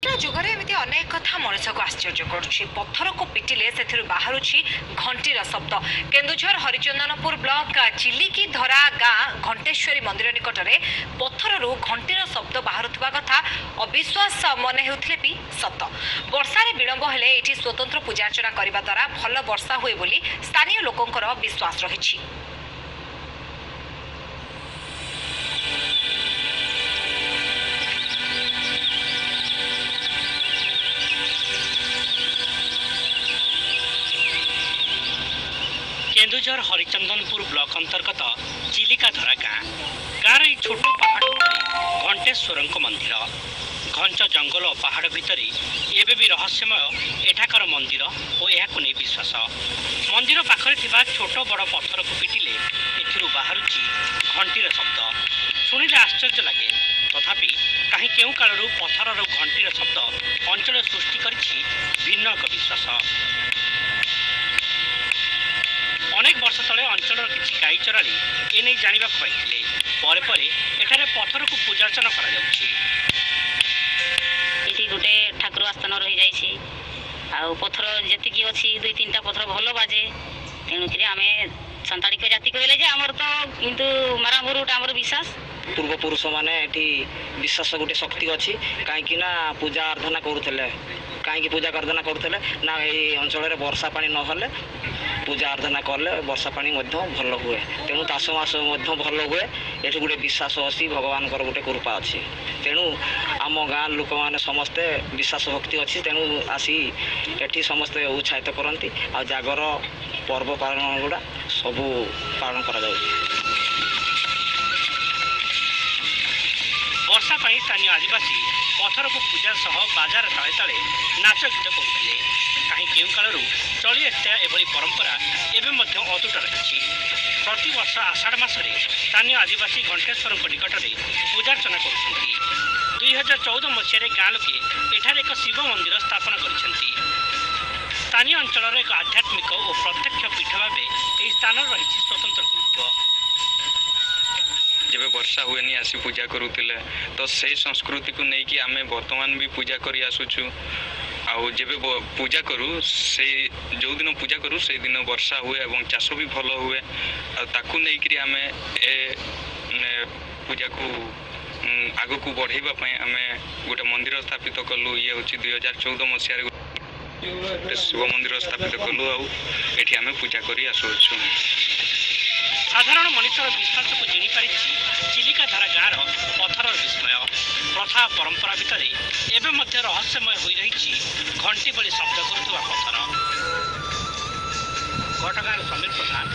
ଯୁଗରେ ଏମିତି ଅନେକ କଥା ମଣିଷକୁ ଆଶ୍ଚର୍ଯ୍ୟ କରୁଛି। ପଥରକୁ ପିଟିଲେ ସେଥିରୁ ବାହାରୁଛି ଘଣ୍ଟିର ଶବ୍ଦ। କେନ୍ଦୁଝର ହରିଚନ୍ଦନପୁର ବ୍ଲକ ଚିଲିକି ଧରା ଗାଁ ଘଣ୍ଟେଶ୍ୱରୀ ମନ୍ଦିର ନିକଟରେ ପଥରରୁ ଘଣ୍ଟିର ଶବ୍ଦ ବାହାରୁଥିବା କଥା ଅବିଶ୍ୱାସ ମନେ ହେଉଥିଲେ ବି ସତ। ବର୍ଷାରେ ବିଳମ୍ବ ହେଲେ ଏଠି ସ୍ୱତନ୍ତ୍ର ପୂଜାର୍ଚ୍ଚନା କରିବା ଦ୍ୱାରା ଭଲ ବର୍ଷା ହୁଏ ବୋଲି ସ୍ଥାନୀୟ ଲୋକଙ୍କର ବିଶ୍ୱାସ ରହିଛି। କେନ୍ଦୁଝର ହରିଚନ୍ଦନପୁର ବ୍ଲକ ଅନ୍ତର୍ଗତ ଚିଲିକାଧରା ଗାଁ। ଗାଁର ଏହି ଛୋଟ ପାହାଡ଼ ଉପରେ ଘଣ୍ଟେଶ୍ୱରଙ୍କ ମନ୍ଦିର। ଘଞ୍ଚ ଜଙ୍ଗଲ ଓ ପାହାଡ଼ ଭିତରେ ଏବେ ବି ରହସ୍ୟମୟ ଏଠାକାର ମନ୍ଦିର ଓ ଏହାକୁ ନେଇ ବିଶ୍ୱାସ। ମନ୍ଦିର ପାଖରେ ଥିବା ଛୋଟ ବଡ଼ ପଥରକୁ ପିଟିଲେ ଏଥିରୁ ବାହାରୁଛି ଘଣ୍ଟିର ଶବ୍ଦ। ଶୁଣିଲେ ଆଶ୍ଚର୍ଯ୍ୟ ଲାଗେ, ତଥାପି କାହିଁ କେଉଁ କାଳରୁ ପଥରରୁ ଘଣ୍ଟିର ଶବ୍ଦ ଅଞ୍ଚଳରେ ସୃଷ୍ଟି କରିଛି ଭିନ୍ନ ଏକ ବିଶ୍ୱାସ। ଅନେକ ବର୍ଷ ତଳେ ଅଞ୍ଚଳର କିଛି ଗାଈ ଚରାଳି ଏନେଇ ଜାଣିବାକୁ ପାଇଥିଲେ। ପରେ ପରେ ଏଠାରେ ପଥରକୁ ପୂଜାର୍ଚ୍ଚନା କରାଯାଉଛି। ଏଠି ଗୋଟେ ଠାକୁର ଆସ୍ଥାନ ରହିଯାଇଛି, ଆଉ ପଥର ଯେତିକି ଅଛି 2 3ଟା ପଥର ଭଲ ବାଜେ। ତେଣୁକରି ଆମେ ସାନ୍ତାଳିକ ଜାତି କହିଲେ ଯେ ଆମର ତ କିନ୍ତୁ ମାରାବୁରୁଟା ଆମର ବିଶ୍ୱାସ। ପୂର୍ବପୁରୁଷମାନେ ଏଠି ବିଶ୍ୱାସ ଗୋଟେ ଶକ୍ତି ଅଛି, କାହିଁକି ନା ପୂଜା ଆରାଧନା କରୁଥିଲେ। କାହିଁକି ପୂଜା ଆରାଧନା କରୁଥିଲେ ନା, ଏଇ ଅଞ୍ଚଳରେ ବର୍ଷା ପାଣି ନହେଲେ ପୂଜା ଆରାଧନା କଲେ ବର୍ଷା ପାଣି ମଧ୍ୟ ଭଲ ହୁଏ, ତେଣୁ ଚାଷ ମାସ ମଧ୍ୟ ଭଲ ହୁଏ। ଏଠି ଗୋଟେ ବିଶ୍ୱାସ ଅଛି, ଭଗବାନଙ୍କର ଗୋଟେ କୃପା ଅଛି। ତେଣୁ ଆମ ଗାଁ ଲୋକମାନେ ସମସ୍ତେ ବିଶ୍ୱାସ ଭକ୍ତି ଅଛି, ତେଣୁ ଆସି ଏଠି ସମସ୍ତେ ଉତ୍ସାହିତ କରନ୍ତି ଆଉ ଜାଗର ପର୍ବ ପାଳନ ଗୁଡ଼ା ସବୁ ପାଳନ କରାଯାଉଛି। ବର୍ଷା ପାଇଁ ସ୍ଥାନୀୟ ଆଦିବାସୀ ପଥରକୁ ପୂଜା ସହ ବାଜାର ତାଳେ ତାଳେ ନାଚ ଗୀତ କରୁଥିଲେ। କାହିଁ କେଉଁ କାଳରୁ ଚଳି ଆସିଥିବା ଏଭଳି ପରମ୍ପରା ଏବେ ମଧ୍ୟ ଅତୁଟ ରହିଛି। ପ୍ରତିବର୍ଷ ଆଷାଢ଼ ମାସରେ ସ୍ଥାନୀୟ ଆଦିବାସୀ ଘଣ୍ଟେଶ୍ୱରଙ୍କ ନିକଟରେ ପୂଜାର୍ଚ୍ଚନା କରୁଛନ୍ତି। 2014 ମସିହାରେ ଗାଁ ଲୋକେ ଏଠାରେ ଏକ ଶିବ ମନ୍ଦିର ସ୍ଥାପନ କରିଛନ୍ତି। ସ୍ଥାନୀୟ ଅଞ୍ଚଳର ଏକ ଆଧ୍ୟାତ୍ମିକ ଓ ପ୍ରତ୍ୟକ୍ଷ ପୀଠ ଭାବେ ଏହି ସ୍ଥାନର ରହିଛି ସ୍ୱତନ୍ତ୍ର ଗୁରୁତ୍ୱ। ଯେବେ ବର୍ଷା ହୁଏନି ଆସି ପୂଜା କରୁଥିଲେ, ତ ସେଇ ସଂସ୍କୃତିକୁ ନେଇକି ଆମେ ବର୍ତ୍ତମାନ ବି ପୂଜା କରି ଆସୁଛୁ। ଆଉ ଯେବେ ପୂଜା କରୁ, ସେଇ ଯେଉଁଦିନ ପୂଜା କରୁ ସେଇଦିନ ବର୍ଷା ହୁଏ ଏବଂ ଚାଷ ବି ଭଲ ହୁଏ। ଆଉ ତାକୁ ନେଇକରି ଆମେ ଏ ପୂଜାକୁ ଆଗକୁ ବଢ଼େଇବା ପାଇଁ ଆମେ ଗୋଟେ ମନ୍ଦିର ସ୍ଥାପିତ କଲୁ। ଇଏ ହେଉଛି 2014 ମସିହାରେ ଗୋଟେ ଶିବ ମନ୍ଦିର ସ୍ଥାପିତ କଲୁ ଆଉ ଏଠି ଆମେ ପୂଜା କରି ଆସୁଅଛୁ। ସାଧାରଣ ମଣିଷର ବିଶ୍ୱାସକୁ ଜିଣି ପାରିଛି ଚିଲିକାଧାରା ଗାଁର ପଥରର ବିସ୍ମୟ। ପ୍ରଥା ପରମ୍ପରା ଭିତରେ ଏବେ ମଧ୍ୟ ରହସ୍ୟମୟ ହୋଇ ରହିଛି ଘଣ୍ଟି ଭଳି ଶବ୍ଦ କରୁଥିବା ପଥର। ଘଟଗାଁରୁ ସମୀର ପ୍ରଧାନ,